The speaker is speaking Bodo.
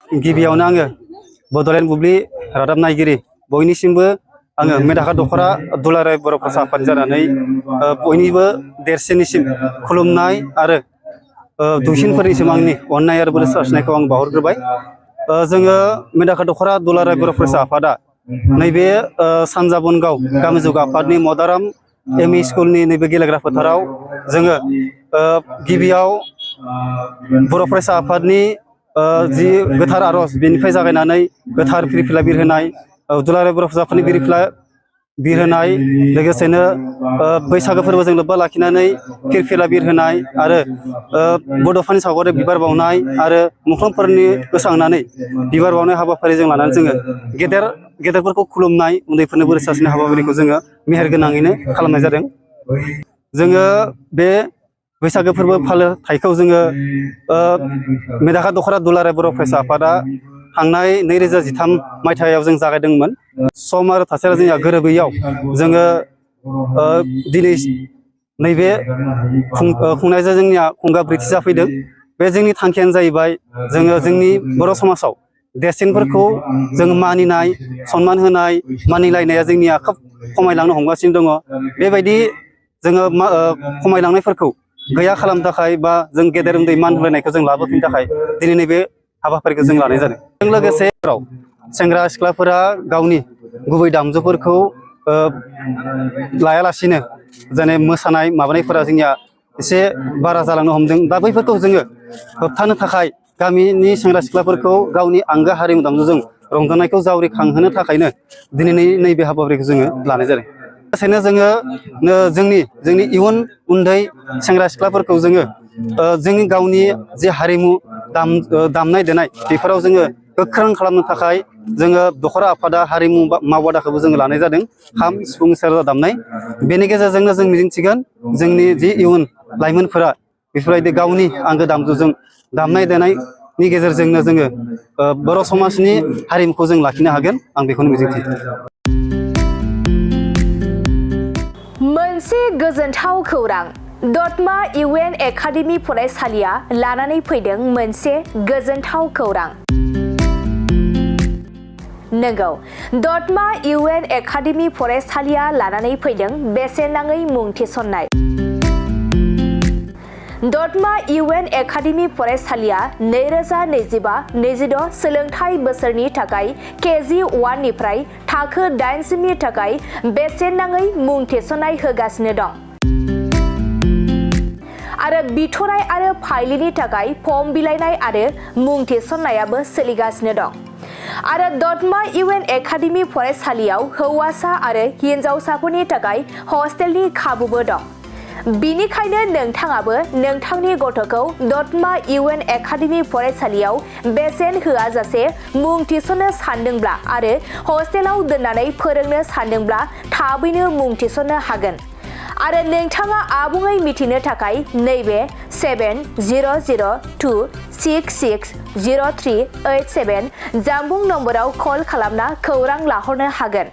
गिबियावनो आङो बड'लेण्ड बुब्लि रादाब नायगिरि बयनिसिमबो आङो मेदाखा दख'रा दुलाराय बर' फरायसा आफाद जानानै बयनिबो देरसिननिसिम खुलुमनाय आरो दुइसिनफोरनिसिम आंनि अननाय आरो बोर सारस्रिनायखौ आं बावहरग्रोबाय। जोङो मेदाखा दख'रा दुलाराय बर' फरायसा आफादा नैबे सानजा बनगाव गामि जौगा आफादनि मदाराम एमइ स्कुलनि नैबे गेलेग्रा फोथाराव जोङो गिबियाव बर' फरायसा आफादनि जि गोथार आर'ज बेनिफ्राय जागायनानै गोथार फिरफिला बिरहोनाय दुलाराय बर' फरायसा आफादनि बिरहोनाय लोगोसेनो बैसागो फोरबोजों लोब्बा लाखिनानै फिरफिला बिरहोनाय आरो बड'फानि सावगारि बिबार बावनाय आरो मुंख्लंफोरनि गोसांनानै बिबार बावनाय हाबाफारिजों लानानै जोङो गेदेरफोरखौ खुलुमनाय उन्दैफोरनो बोर सारस्रिनाय हाबाफारिखौ जोङो मेहेर गोनाङैनो खालामनाय जादों। जोङो बे बैसागो फोरबो फालिथायखौ जोङो मेदाखा दख'रा दुलाराय बर' फरायसा आफादा थांनाय 2013 मायथाइयाव जों जागायदोंमोन। सम आरो थासारिया जोंहा गोरोबैयाव जोङो दिनै नैबे खुंनायजों जोंनिया खुंगा ब्रैथि जाफैदों। बे जोंनि थांखियानो जाहैबाय जोङो जोंनि बर' समाजाव देरसिनफोरखौ जों मानिनाय सनमान होनाय मानिलायनाया जोंनिया खोब खमायलांनो हमगासिनो दङ। बेबायदि जोङो खमायलांनायफोरखौ गैया खालामनो थाखाय बा जों गेदेर उन्दै मान होलायनायखौ जों लाबोफिननो थाखाय दिनै नैबे हाबाफारिखौ जों लानाय जादों। बेजों लोगोसे सेंग्रा सिख्लाफोरा गावनि गुबै दामजुफोरखौ लायालासिनो जेने मोसानाय माबानायफोरा जोंनिया एसे बारा जालांनो हमदों। दा बैफोरखौ जोङो होबथानो थाखाय गामिनि सेंग्रा सिख्लाफोरखौ गावनि आंगो हारिमु दामजुजों रंजानायखौ जावरिखांहोनो थाखायनो दिनै नैबे हाबाफारिखौ जोङो लानाय जादों। लोगोसेनो जोङो जोंनि इयुन उन्दै सेंग्रा सिख्लाफोरखौ जोङो जोंनि गावनि जे हारिमु दामनाय देनाय बेफोराव जोङो गोख्रों खालामनो थाखाय जोङो दख'रा आफादा हारिमु मावबादाखौबो जोङो लानाय जादों। खाम सिफुं सेरजा दामनाय बेनि गेजेरजोंनो जों मिजिंथिगोन जोंनि जि इयुन लाइमोनफोरा बेफोरबायदि गावनि आंगो दामजुजों दामनाय देनायनि गेजेरजोंनो जोङो बर' समाजनि हारिमुखौ जों लाखिनो हागोन। आं बेखौनो मिजिंथियो। मोनसे गोजोनथाव खौरां दतमा इउएन एकाडेमि फरायसालिया लानानै फैदों मोनसे गोजोनथाव खौरां। नंगौ, दतमा इउएन एकाडेमि फरायसालिया लानानै फैदों बेसेन नाङै मुं थिसननाय। दतमा इउएन एकाडेमि फरायसालिया 2025-26 सोलोंथाइ बोसोरनि थाखाय केजि 1 निफ्राय थाखो 8 सिमनि थाखाय बेसेन नाङै मुं थिसननाय होगासिनो दं। आरो बिथराय आरो फाइलिनि थाखाय फर्म बिलाइनाय आरो मुं थिसननायाबो सोलिगासिनो दं। आरो दतमा इउएन एकाडेमि फरायसालियाव हौवासा आरो हिनजावसाफोरनि थाखाय हस्टेलनि खाबुबो दं। बिनिखायनो नोंथाङाबो नोंथांनि गथ'खौ दतमा इउएन एकाडेमि फरायसालियाव बेसेन होआजासे मुं थिसननो सानदोंब्ला आरो हस्टेलाव दोननानै फोरोंनो सानदोंब्ला थाबैनो मुं थिसननो हागोन। आरो नोंथाङा आबुङै मिथिनो थाखाय नैबे 7002660387 जानबुं नम्बराव कल खालामना खौरां लाहरनो हागोन।